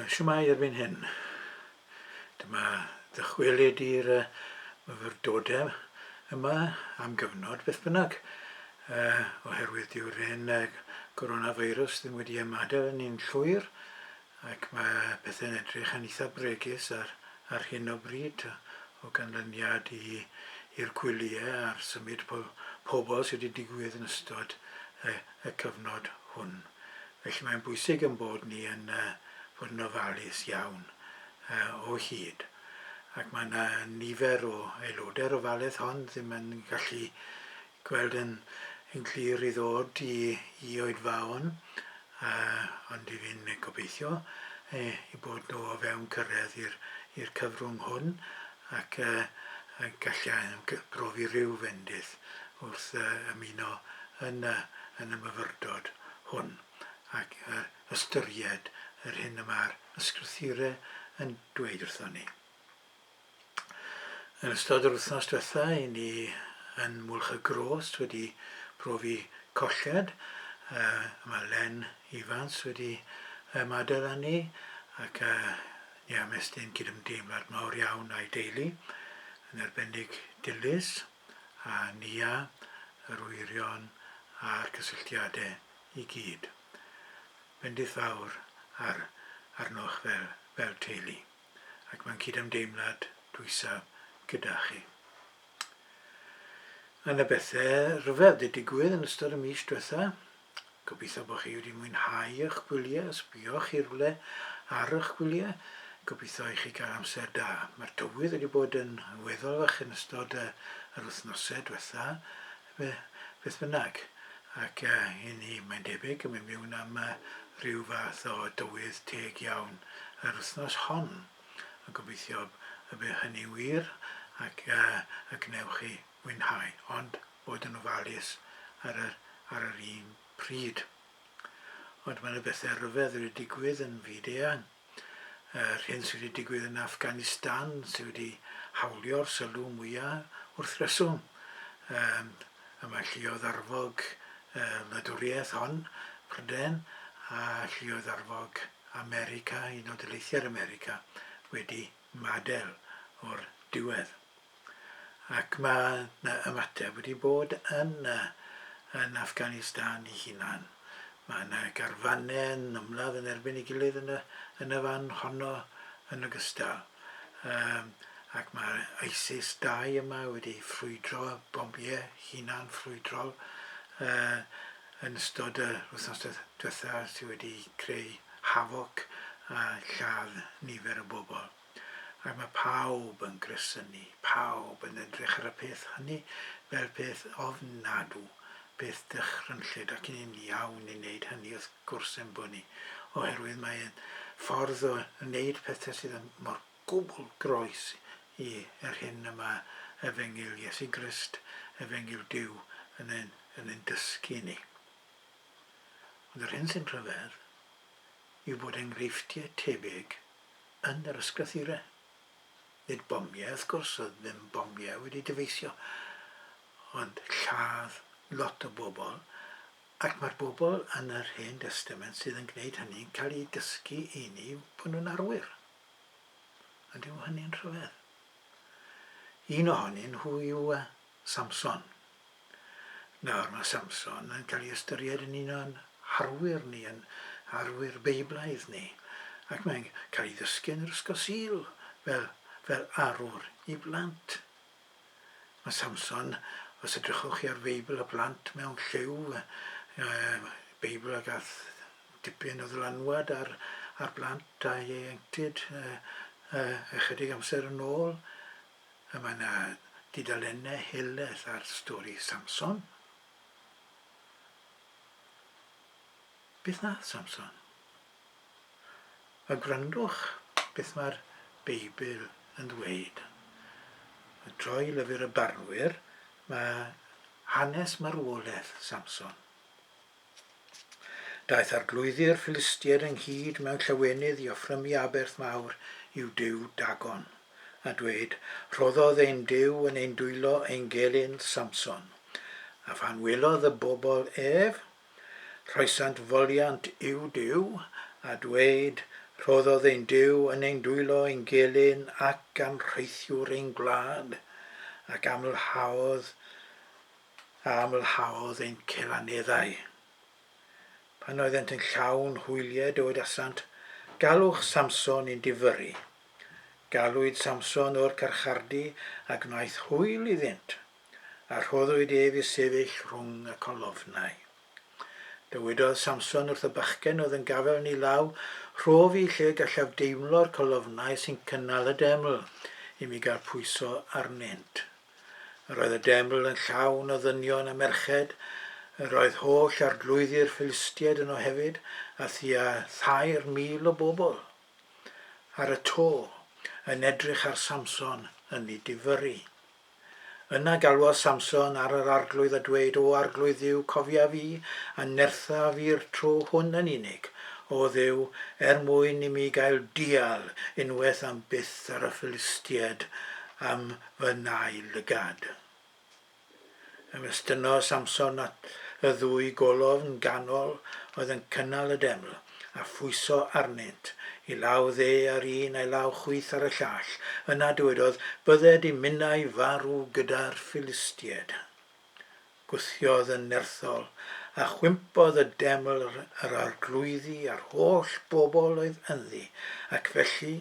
Shwmae erbyn hyn? Dyma ddychwelyd i'r myfyrdodau yma am gyfnod beth bynnag, oherwydd dyw'r hen coronavirus ddim wedi ymadael â ni'n llwyr ac mae pethau'n edrych yn eitha bregus ar, ar hyn o bryd o ganlyniad i, i'r gwyliau a'r symud po, pobl sydd wedi digwydd yn ystod y, y cyfnod hwn. Felly mae'n bwysig ein bod ni yn bod yn ofalus iawn o hyd. Ac mae yna nifer o aelodau'r ofalaeth hon ddim yn gallu gweld yn, yn glir i ddod i, i oedfaon, uh, ond i fi'n gobeithio eh, i bod nhw o fewn cyrraedd i'r, i'r cyfrwng hwn ac uh, gallai brofi rhyw fendith wrth uh, ymuno yn y, yn y myfyrdod hwn ac ystyried yr hyn y mae'r ysgrythurau yn dweud wrthon ni. Yn ystod yr wythnos diwetha, i ni yn Mwlch y Gros wedi profi colled. Uh, mae Len Evans wedi ymadael â ni ac uh, ni am estyn cydymdeimlad mawr iawn a'i deulu, yn arbennig Dilys a Nia, yr wyrion a'r cysylltiadau i gyd. Bendith fawr ar arnoch fel, fel teulu, ac mae'n cydymdeimlad dwysaf gyda chi. Mae yna bethau rhyfedd wedi digwydd yn ystod y mis diwetha. Gobeithio bod chi wedi mwynhau eich gwyliau, os buoch chi rywle ar eich gwyliau. Gobeithio i chi gael amser da. Mae'r tywydd wedi bod yn weddol fach yn ystod y, yr wythnosau diwetha, beth bynnag. Ac uh, i ni, mae'n debyg, yn mynd mewn am uh, rhyw fath o dywydd teg iawn yr wythnos hon. A gobeithio y bydd hynny'n wir ac uh, y gwnewch chi fwynhau, ond bod yn ofalus ar yr, ar yr un pryd. Ond mae yna bethau rhyfedd wedi digwydd yn fyd eang. Yr hyn sydd wedi digwydd yn Afghanistan sydd wedi hawlio'r sylw mwyaf wrth reswm. Um, y mae lluoedd arfog y wladwriaeth hon, Prydain, a lluoedd arfog America, Unol Daleithiau'r America, wedi madael o'r diwedd. Ac mae 'na ymateb wedi bod yn yn Afghanistan ei hunan. Mae yna garfannau yn ymladd yn erbyn ei gilydd yn y, yn y fan honno yn ogystal. Um, ac mae ISIS 2 yma wedi ffrwydro bombiau hunan ffrwydrol uh, yn ystod y wythnos diwetha sydd wedi creu hafoc a lladd nifer o bobl. Ac mae pawb yn gresynu, pawb yn edrych ar y peth hynny fel peth ofnadw, peth dychrynllyd, ac ni'n iawn i wneud hynny wrth gwrs ein bod ni, oherwydd mae'n ffordd o wneud pethau sydd yn mor gwbl groes i yr hyn y mae Efengyl Iesu Grist, Efengyl Duw, yn ein, yn ein dysgu ni. Ond yr hyn sy'n rhyfedd yw bod enghreifftiau tebyg yn yr ysgrythurau. Nid bomiau, wrth gwrs, oedd ddim bomiau wedi dyfeisio, ond lladd lot o bobl, ac mae'r bobl yn yr Hen Destament sydd yn gwneud hynny'n cael eu dysgu i ni bod nhw'n arwyr. Ond yw hynny'n rhyfedd? Un ohonyn nhw yw Samson. Nawr mae Samson yn cael ei ystyried yn un o'n harwyr ni, yn arwyr Beiblaidd ni, ac mae'n cael ei ddysgu yn yr Ysgol Sul fel, fel arwr i blant. Mae Samson, os edrychwch chi ar Feibl y plant mewn lliw, Beibl a gath dipyn o ddylanwad ar, ar blant a ieuenctid ychydig amser yn ôl, A mae 'na dudalennau helaeth ar stori Samson. Beth nath Samson? A gwrandwch beth mae'r Beibl yn ddweud. Yn troi lyfr y Barnwyr, mae hanes marwolaeth Samson. Daeth arglwyddi'r Philistiaid ynghyd mewn llawenydd i offrymu aberth mawr i'w duw Dagon, a dweud, Rhoddodd ein duw yn ein dwylo ein gelyn Samson. A phan welodd y bobl ef, rhoesant foliant i'w duw, a dweud, Rhoddodd ein Duw yn ein dwylo ein gelyn ac anrheithiwr ein gwlad, ac amlhaodd a amlhaodd ein celaneddau. Pan oeddent yn llawn hwyliau dywedasant, Galwch Samson i'n difyrru. Galwyd Samson o'r carchardy a gwnaeth hwyl iddynt, a rhoddwyd ef i sefyll rhwng y colofnau. Dywedodd Samson wrth y bachgen oedd yn gafael yn ei law, Rho fi lle gallaf deimlo'r colofnau sy'n cynnal y deml, i mi gael pwyso arnynt. Yr oedd y deml yn llawn o ddynion a merched, yr oedd holl arglwyddi'r Philistiaid yno hefyd, a thua 3,000 o bobl. Ar y to, yn edrych ar Samson yn ei difyrru. Yna galwodd Samson ar yr Arglwydd a dweud, O Arglwydd Dduw, cofia fi, a nertha fi'r tro hwn yn unig, O Dduw, er mwyn i mi gael dial unwaith am byth ar y Philistiaid am fy nau lygad. Ymestynnodd Samson at y ddwy golofn ganol oedd yn cynnal y deml, a phwyso arnynt, 'i law dde ar un a'i law chwith ar y llall. Yna dywedodd, Bydded i minnau farw gyda'r Philistiaid. Gwthiodd yn nerthol, a chwympodd y deml yr arglwyddi a'r holl bobl oedd ynddi, ac felly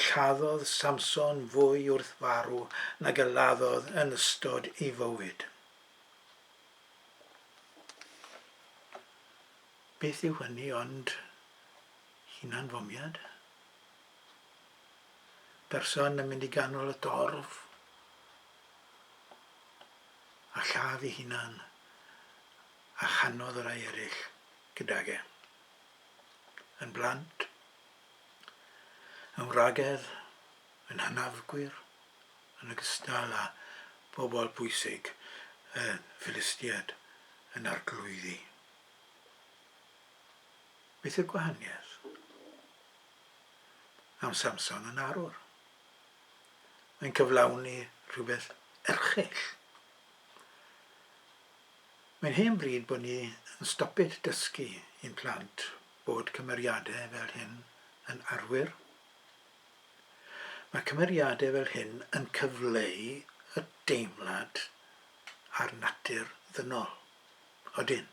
lladdodd Samson fwy wrth farw nag y laddodd yn ystod ei fywyd. Beth yw hynny ond hunanfomiad? Person yn mynd i ganol y dorf a lladd ei hunan a chanodd y rhai eraill gydag e. Yn blant, yn wragedd, yn hynafgwyr, yn ogystal â phobl bwysig y Philistiaid yn arglwyddi. Beth yw'r gwahaniaeth? Am Samson yn arwr. Mae'n cyflawni rhywbeth erchyll. Mae'n hen bryd bod ni yn stopit dysgu i'n plant bod cymeriadau fel hyn yn arwyr. Mae cymeriadau fel hyn yn cyfleu y deimlad a'r natur ddynol. Odyn.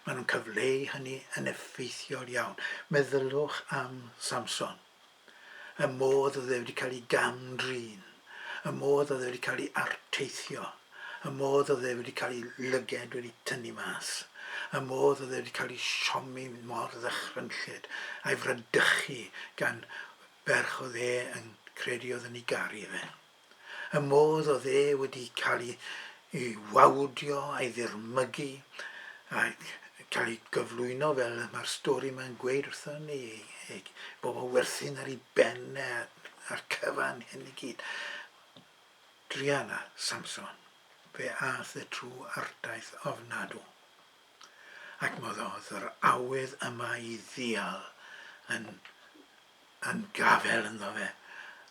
Maen nhw'n cyfleu hynny yn effeithiol iawn. Meddyliwch am Samson. Y modd oedd e wedi cael ei gam-drin. Y modd oedd e wedi cael ei arteithio. Y modd oedd e wedi cael ei lyged wedi tynnu mas. Y modd oedd e wedi cael ei siomi mor ddychrynllyd a'i fradychu gan ferch oedd e yn credu oedd yn ei garu fe. Y modd oedd e wedi cael ei, ei wawdio a'i ddirmygu a cael ei gyflwyno fel mae'r stori yma'n gweud wrthon ni, ei, bobl werthin ar ei ben e a'r cyfan hyn i gyd. Druan a Samson, fe ath e trwy artaith ofnadw. Ac modd oedd yr awydd yma i ddial yn yn gafael ynddo fe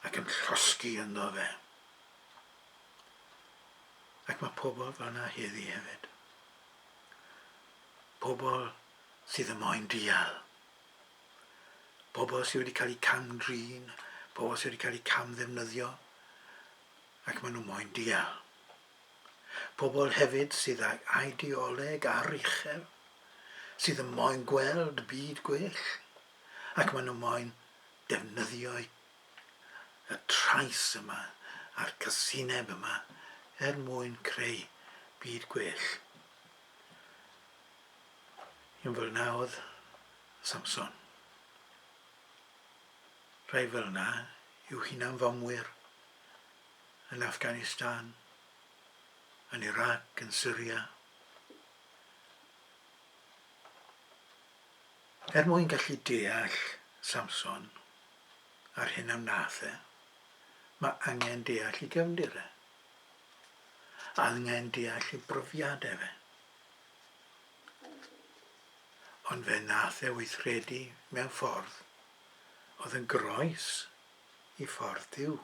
ac yn llosgi ynddo fe. Ac mae pobl fel yna heddi hefyd. Pobl sydd yn moyn dial. Pobl sydd wedi cael eu cam-drin, pobl sydd wedi cael eu cam-ddefnyddio, ac maen nhw moyn dial. Pobl hefyd sydd ag ideoleg aruchel, sydd yn moyn gweld byd gwell, ac maen nhw moyn defnyddio y trais yma a'r casineb yma er mwyn creu byd gwell. Un fel yna oedd Samson. Rhai fel yna yw hunanfomwyr yn Afghanistan, yn Iraq, yn Syria. Er mwyn gallu deall Samson a'r hyn a wnaeth e, mae angen deall ei gefndir e. Angen deall ei brofiadau fe. Ond fe wnaeth e weithredu mewn ffordd oedd yn groes i ffordd Duw.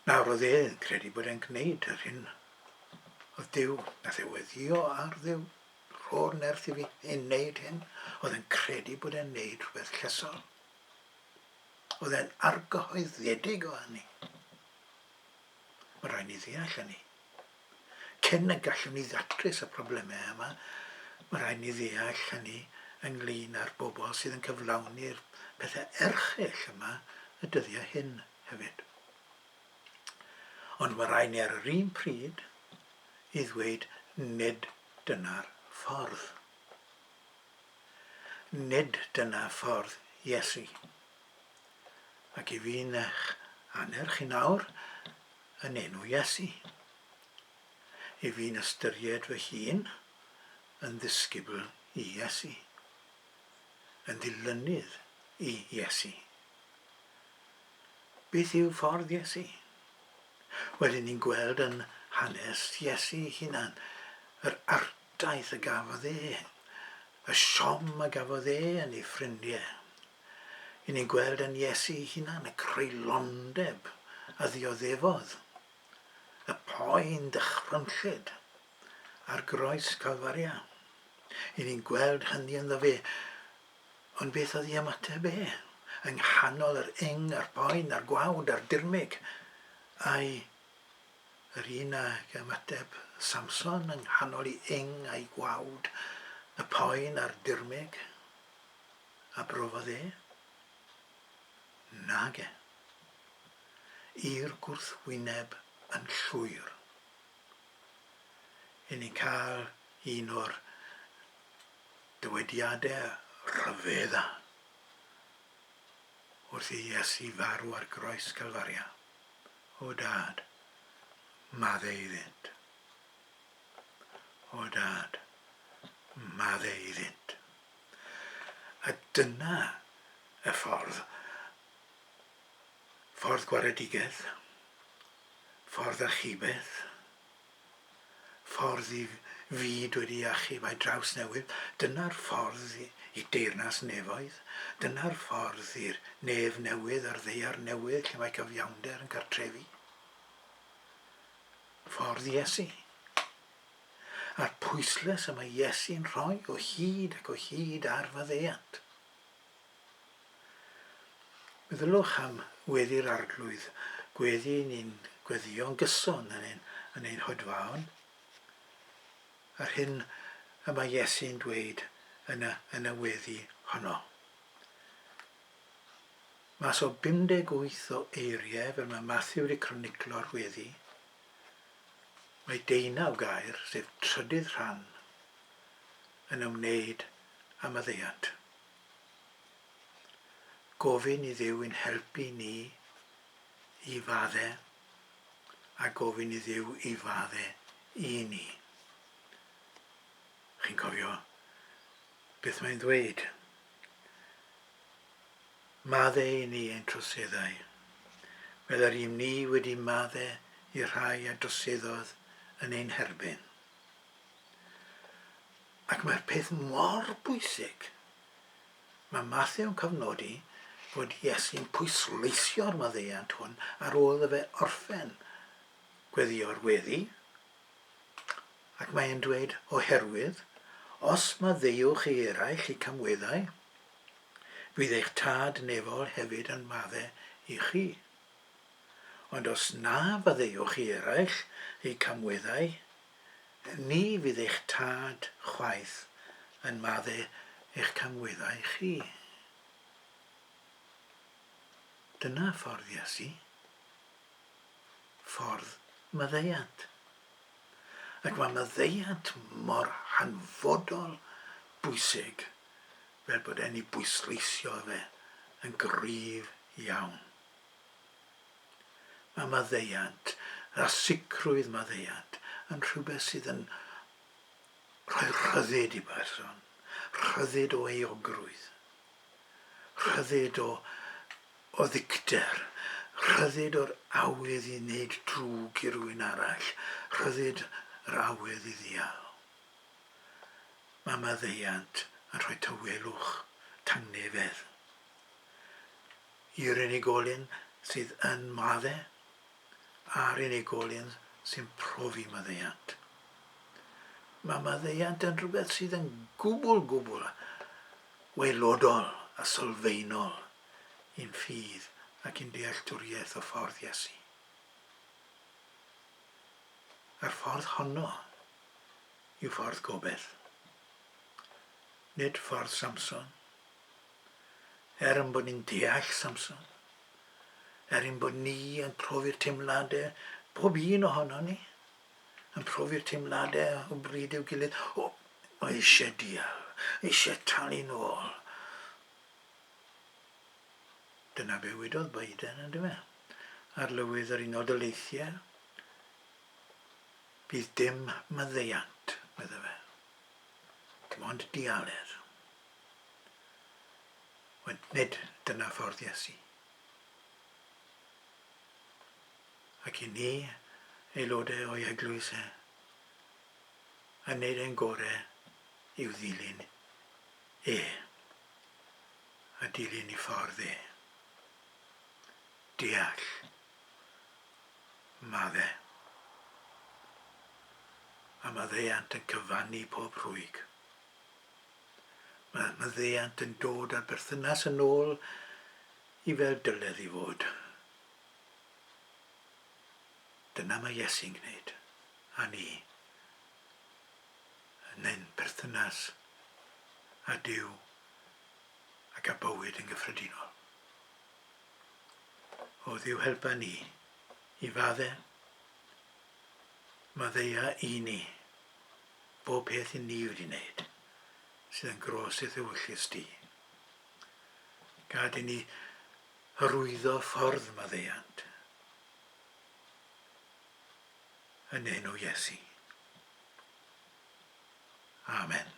Nawr oedd e'n credu bod e'n gwneud yr hyn oedd Duw, nath e weddio ar Dduw. Rho'r nerth i fi i wneud hyn. Oedd e'n credu bod e'n wneud rhywbeth llesol. Oedd e'n argyhoeddedig o hynny. Mae rhaid ni ddeall hynny. Cyn y gallwn ni ddatrys y problemau yma, mae rhaid ni ddeall hynny ynglyn â'r bobl sydd yn cyflawni'r pethau erchyll yma y dyddiau hyn hefyd. Ond mae rhaid ni ar yr un pryd i ddweud nid dyna'r ffordd. Nid dyna ffordd Iesu. Ac i fi'n eich annerch i nawr yn enw Iesu. I fi'n ystyried fy hun yn ddisgybl i Iesu. Yn ddilynydd i Iesu. Beth yw ffordd Iesu? Wel, 'yn ni'n gweld yn hanes Iesu ei hunan, yr artaith a gafodd e, y siom a gafodd e yn ei ffrindiau. 'Yn ni'n gweld yn Iesu ei hunan y creulondeb a ddioddefodd, y poen dychrynllyd ar groes Calfaria. 'Yn ni'n gweld hynny ynddo fe. Ond beth oedd ei ymateb e? Yng nghanol yr ing a'r poen a'r gwawd a'r dirmyg, ai yr un ag ymateb Samson yng nghanol ei ing a'i gwawd, y poen a'r dirmyg, a brofodd e? Nage. I'r gwrthwyneb yn llwyr. I ni'n cael un o'r Dywediadau rhyfedda wrth i Iesu farw ar groes Calfaria, O Dad, madde iddynt. O Dad, madde iddynt. A dyna y ffordd, ffordd gwaredigaeth, ffordd achubeth, Ffordd i fyd wedi achub a'i drawsnewid, dyna'r ffordd i deyrnas nefoedd, dyna'r ffordd i'r nef newydd a'r ddaear newydd lle mae cyfiawnder yn cartrefu. Ffordd Iesu. A'r pwyslais y mae Iesu'n rhoi o hyd ac o hyd ar faddeuant. Meddyliwch am weddi'r Arglwydd, gweddi ni'n gweddïo'n gyson yn ein, yn ein hoedfaon, a'r hyn y mae Iesu'n dweud yn y, yn y weddi honno. Mas o 58 o eiriau, fel mae Matthew wedi croniclo'r weddi, mae deunaw gair, sef trydydd rhan, yn ymwneud â maddeuant. Gofyn i Dduw i'n helpu ni i fadde a gofyn i Dduw i fadde i ni. Chi'n cofio beth mae'n ddweud? Madde i ni ein troseddau, fel yr ym ni wedi madde i'r rhai a droseddodd yn ein herbyn. Ac mae'r peth mor bwysig. Mae Mathew'n cofnodi fod Iesu'n pwysleisio'r maddeuant hwn ar ôl iddo fe orffen gweddïo'r weddi, ac mae e'n dweud, Oherwydd, os maddeuwch i eraill eu camweddau, fydd eich Tad nefol hefyd yn madde i chi. Ond os na faddeuwch i eraill eu camweddau, Ni fydd eich tad chwaith yn madde eich camweddau chi. Dyna ffordd Iesu. Ffordd maddeuant. Ac mae maddeuant mor hanfodol bwysig fel bod e'n ei bwysleisio fe yn gryf iawn. Mae maddeuant, a sicrwydd maddeuant, yn rhywbeth sydd yn rhoi rhyddid i berson, rhyddid o euogrwydd, rhyddid o, o ddicter, rhyddid o'r awydd i wneud drwg i rywun arall, rhyddid yr awydd i ddial. Mae maddeuant yn rhoi tawelwch, tangnefedd. I'r unigolyn sydd yn madde a'r unigolyn sy'n profi maddeuant. Mae maddeuant yn rhywbeth sydd yn gwbl, gwbl waelodol a sylfaenol i'n ffydd ac i'n dealltwriaeth o ffordd Iesu. A'r ffordd honno yw ffordd gobeith. Nid ffordd Samson. Er yn bod ni'n deall Samson, er ein bod ni yn profi'r teimladau, pob un ohono ni, yn profi'r teimladau o bryd i'w gilydd, o, mae eisiau dial, eisiau talu nôl. Dyna be wedodd Biden, yn dyfe? Arlywydd yr Unol Daleithiau, bydd dim maddeuant, medde fe. Dim ond dialedd. Wel, nid dyna ffordd Iesu. Ac i ni, aelodau o'i eglwys e, yn wneud ein gorau i'w ddilyn e, a dilyn i ffordd e. Deall. Madde. A maddeuant yn cyfannu pob rhwyg. Mae maddeuant yn dod â'r berthynas yn ôl i fel dyledd i fod. Dyna mae Iesu'n gwneud, a ni, yn ein perthynas â Duw ac â bywyd yn gyffredinol. O Dduw helpa ni i fadde, maddeia i ni bob peth i ni wedi wneud sydd yn gros i'th ewyllys di. Gad i ni hyrwyddo ffordd maddeuant yn enw Iesu. Amen.